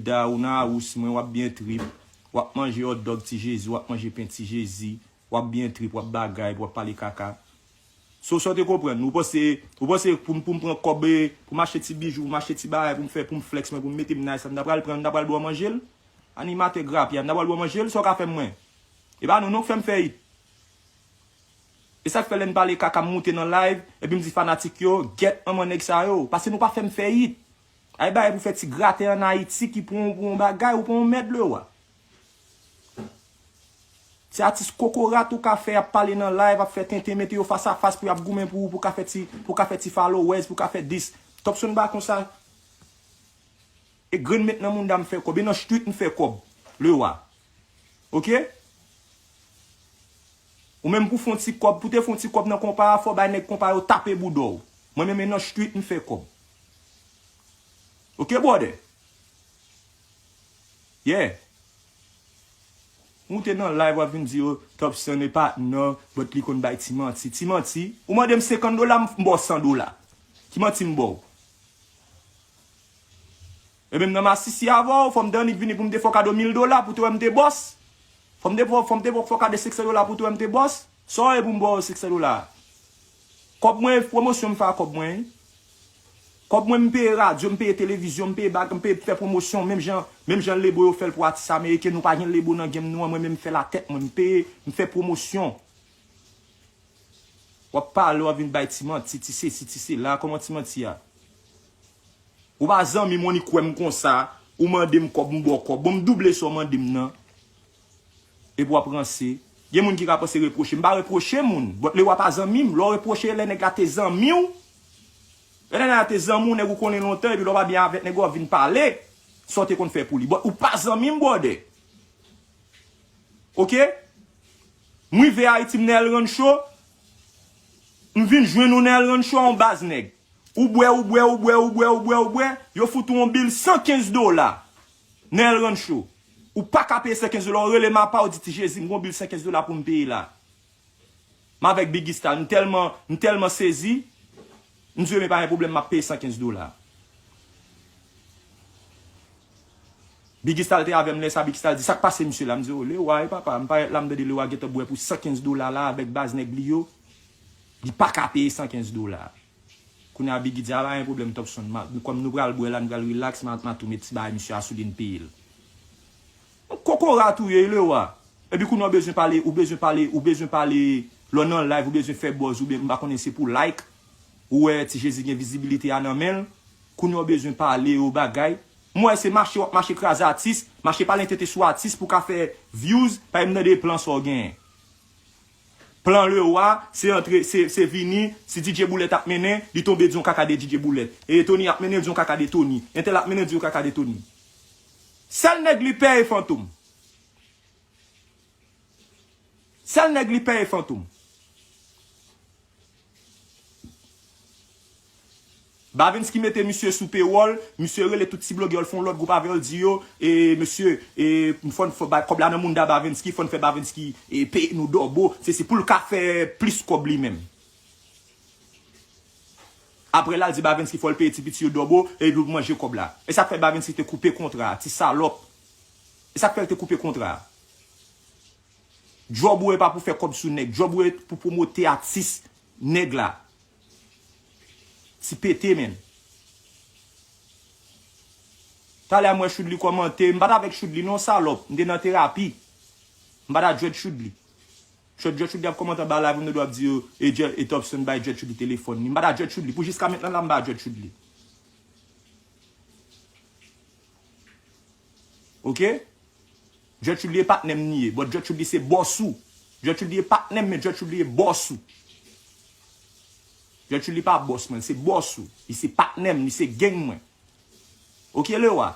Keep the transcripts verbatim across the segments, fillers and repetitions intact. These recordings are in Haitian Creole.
Da, ou nan house mwen, w ap byen trip. W ap manje hot dog Ti Jezi, w ap manje pen Ti Jezi. W ap byen trip, w ap bagay, w ap pale kaka. So, sa w te konprann? Ou panse, ou panse pou m, pou m pran kòb, eh, pou m achte ti bijou, pou m achte ti bagay, pou m fè, pou m flex mwen, pou m mete m nice la, m ta pral pran, m ta pral ba w manje l? Animatè grapya, m ta pral ba w manje l, sa w ka fè m mwen? E pa nou, non, k fè m fè it. E sa k fè lè n pale kaka, m moute nan live, epi m di fanatik yo, gèt manman nèg sa yo, paske nou pa fè m fè it. Ay bagay pou fè ti gratè ann Ayiti ki pran w pou yon bagay, ou pran yon mèd, Lewa. Se atis kokorat ou ka fè, ap pale nan live, ap fè tenten, mete yo fas a fas pou y ap goumen pou ou, pou ka fè ti, pou ka fè ti followers, pou ka fè dis. Topson pa konsa. E grenn met nan mounda m fè kòb, e nan street m fè kòb. Lewa. Oke? Ou menm pou fè yon ti kòb, pou te fè yon ti kòb nan konpa a, fò bay nèg konpa yo tape bouda w. Mwen menm e nan street m fè kòb. Oke, brother? Yeah. Ou te nan live, w ap vin di yo, Topson e patnè, but li konn bay ti manti. Ti manti? Ou mande m senkant dola, m ba w san dola. Ki manti m ba w? E menm nan masisi avè w, fò m te annik vini pou m te fè w kado mil dola pou te wè m te bòs. Fò m te, fò m te fè w kado senksan dola pou te wè m te bòs. Sa w ye pou m ba w senksan dola? Kòb mwen, pwomosyon m fè a kòb mwen, wi. Kòb mwen, m peye radyo, m peye televizyon, m peye bag, m peye fè pwomosyon, menm jan, menm jan lebo yo fè l pou atis ameriken, nou pa gen lebo nan game nou an, mwen menm m fè l a tèt mwen, m peye, m fè pwomosyon. W ap pale, w ap vin bay ti manti, ti sesi, ti sela, kòman ti manti a? Ou pa zanmi m, ou annik wè m konsa, ou mande m kòb, m ba w kòb. Bon, m double sa w mande m nan. Epi w ap ranse. Gen moun ki ka panse repwoche. M pa repwoche moun. But Lewa pa zanmi m. Lè w repwoche, lè nèg la te zanmi w. Lè nèg la te zanmi w, nèg ou konnen lontan, epi lè w pa byen avèk nèg ou, w ap vin pale. Sa w te konn fè pou li. But ou pa zanmi m, brother. Oke? M rive Ayiti, m nan El Rancho. M vin jwenn ou nan El Rancho, yon baz nèg. Ou bwè, ou bwè, ou bwè, ou bwè, ou bwè, ou bwè. Yo fout ou yon bil san kenz dola. Nan El Rancho. Ou pa ka peye san kenz dola, ou rele m apa, ou di, "Ti Jezi, m gon bil san kenz dola pou m peye la." M avèk Biggy Stal, m tèlman, m tèlman sezi, m di yo, "Men pa gen pwoblèm, m ap peye san kenz dola." Biggy Stal te avè m lè sa, Biggy Stal di, "Sa k pase misye la?" M di, "O, Lewa, wi papa, m parèt la, m tande Lewa gentan bwè pou san kenz dola la avèk baz nèg li yo. Li pa ka peye san kenz dola." Kounye a Biggy di, "A pa gen pwoblèm, Topson, m a, kòm nou pral bwè la, nou pral relax, m a, m a tou met ti bagay misye a sou li, n peye l." Yon kokorat ou ye, Lewa. Epi kounye a w bezwen pale, ou bezwen pale, ou bezwen pale, lè w nan live, ou bezwen fè buzz, oubyen m pa konnen se pou like, ou wè Ti Jezi gen vizibilite a nan men l, kounye a w bezwen pale yon bagay. M wè se mache w ap mache kraze atis, mache pale tenten sou atis pou w ka fè views, pa m tande plan sa w genyen. Plan Lewa, se antre, se, se vini, si D J Boulèt ap mennen, li tonbe di yon kaka de D J Boulèt. E Tony ap mennen, di yon kaka de Tony. Entèl ap mennen, di yon kaka de Tony. Sèl nèg li pè e Fantom. Sèl nèg li pè e Fantom. Bavensky mete misye sou pewòl, misye rele tout ti blogè yo, l fè yon lòt gwoup avè yo, l di yo, e, mesye, e, fò n fè bay kòb la nan mounda Bavensky, fò n fè Bavensky, e, peye nou dòbo, se, se pou l ka fè plis kòb li menm. Apre l al di Bavensky fò l peye ti piti yo dòbo, epi pou manje kòb la. E sa k fè Bavensky te koupe kontra a, ti salòp. E sa k fè l te koupe kontra a. Djòb ou e pa pou fè kòb sou nèg. Djòb ou e pou pwomote atis nèg la. Ti pete, menn. Talè a m wè Choudly kòmante. M pa t avèk Choudly non, salòp. M te nan terapi. M pa t a Dread Choudly. Dread, Dread Choudly ap kòmante anba live, m tande w ap di yo, e, Dread, e Topson bay Dread Choudly telefòn li. M pa t a Dread Choudly. Pou jiska mentnan la, m pa a Dread Choudly. Oke? Dread Choudly e patnè m li ye, but Dread Choudly se bòs ou. Dread Choudly e patnè m, men Dread Choudly e bòs ou. Dread Choudly pa bòs mwen, se bòs ou. Li se patnè m, li se gang mwen. Oke, Lewa?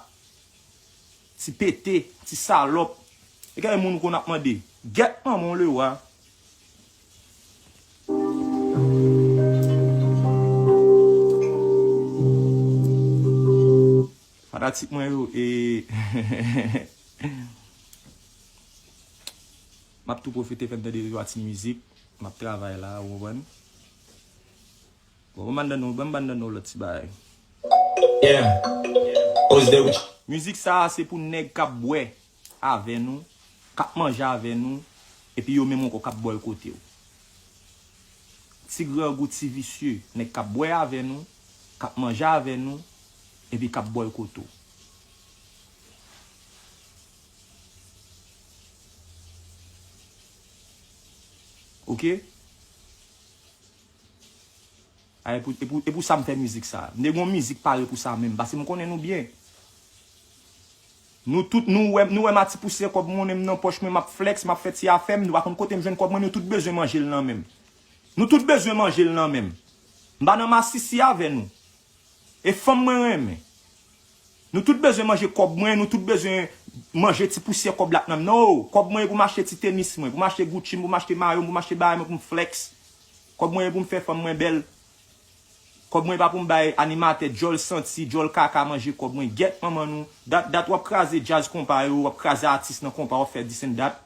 Ti pete, ti salòp. E gen moun ou konn ap mande, gèt manman w, Lewa. Fanatik mwen yo, e, m ap tou pwofite fè n tande de twa ti mizik. M ap travay la, ou konprann? Bon, ban m ban nou, ban m ban nou lòt ti bagay. Yeah. Ozdew. Mizik sa a se pou nèg k ap bwè avè nou, k ap manje avè nou, epi yo menm ankò k ap bòykote w. Ti grangou, ti visye, nèg k ap bwè avè nou, k ap manje avè nou, epi k ap bòykote w. Oke? A, e pou, e pou, e pou sa m fè mizik sa. M te gon mizik pare pou sa menm, paske m konnen nou byen. Nou tout, nou wè, nou wè m a ti pousyè kòb mwen, m nan pòch mwen, m ap flex, m ap fè ti afè m, nou pa konn kote m jwenn kòb mwen, nou tout bezwen manje l nan men m. Nou tout bezwen manje l nan men m. M pa nan masisi avè nou. E fanm mwen renmen. Nou tout bezwen manje kòb mwen, nou tout bezwen manje ti pousyè kòb la k nan m nan. No, kòb mwen e pou m achte ti tenis mwen, pou m achte Gucci m, pou m achte mayo m, pou m achte bagay mwen, pou m flex. Kòb mwen e pou m fè fanm mwen bèl. Kòb mwen e pa pou m bay animatè djòl santi, djòl kaka manje kòb mwen. Gyèt manman nou. Dat, dat w ap kraze djaz konpa yo, w ap kraze atis nan konpa, w ap fè this and that.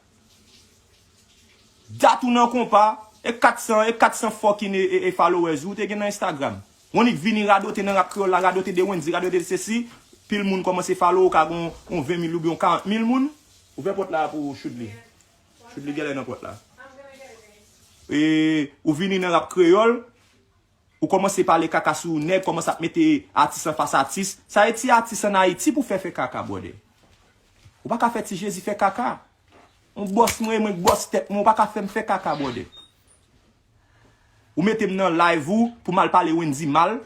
Dat ou nan konpa, e kat san, e kat san fucking e, e, e followers ou te gen nan Instagram. Ou annik vini radote nan rap kreyòl la, radote de Wendy, radote de sesi, pil moun kòmanse follow ou, ka gon yon ven mil oubyen yon karant mil moun. Ouvè pòt la pou Choudly. Choudly genlè nan pòt la. E, ou vini nan rap kreyòl, ou kòmanse pale kaka sou nèg, kòmanse ap mete atis anfas atis. Sa e ti atis ann Ayiti pou fè fè kaka, brother. Ou pa ka fè ti Jezi fè kaka. Yon bòs mwen, mwen k bòs tèt mwen, ou pa ka fè m fè kaka, brother. Ou mete m nan live ou pou m al pale Wendy mal.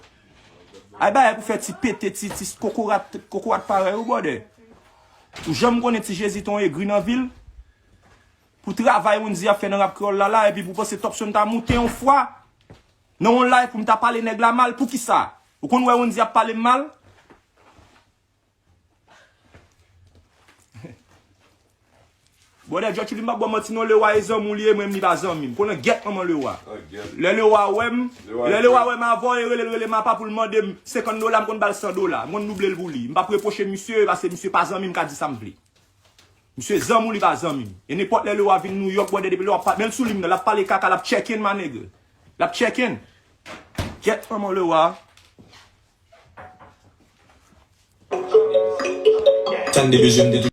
Ay bagay pou fè ti pete, ti, ti kokorat, kokorat parèy ou, brother. Ou janm konnen ti Jezi te yon egri nan vi l? Pou travay Wendy ap fè nan rap kreyòl la la, epi pou panse Topson ta moute yon fwa nan yon live pou m ta pale nèg la mal, poukisa? Ou konn wè Wendy ap pale m mal? Brother, Jotchili m pa bò manti non, Lewa e zanmi w li ye, mwen menm li pa zanmi m. Konnen gyèt manman Lewa. Lè Lewa wè m, lè Lewa wè m avè w, e rele l, rele m apa pou l mande m senkant dola, m konn ba l san dola. M konn double l pou li. M p ap repwoche misye, paske misye pa zanmi m, m ka di sa m vle. Misye zanmi w li pa zanmi m. E nenpòt lè Lewa vin Nouyòk, brother, depi lè w ap pa-, men l sou lim nan, l ap pale kaka, l ap check in, my nigga. L ap check in. Gyèt manman Lewa. Tande bezwen m te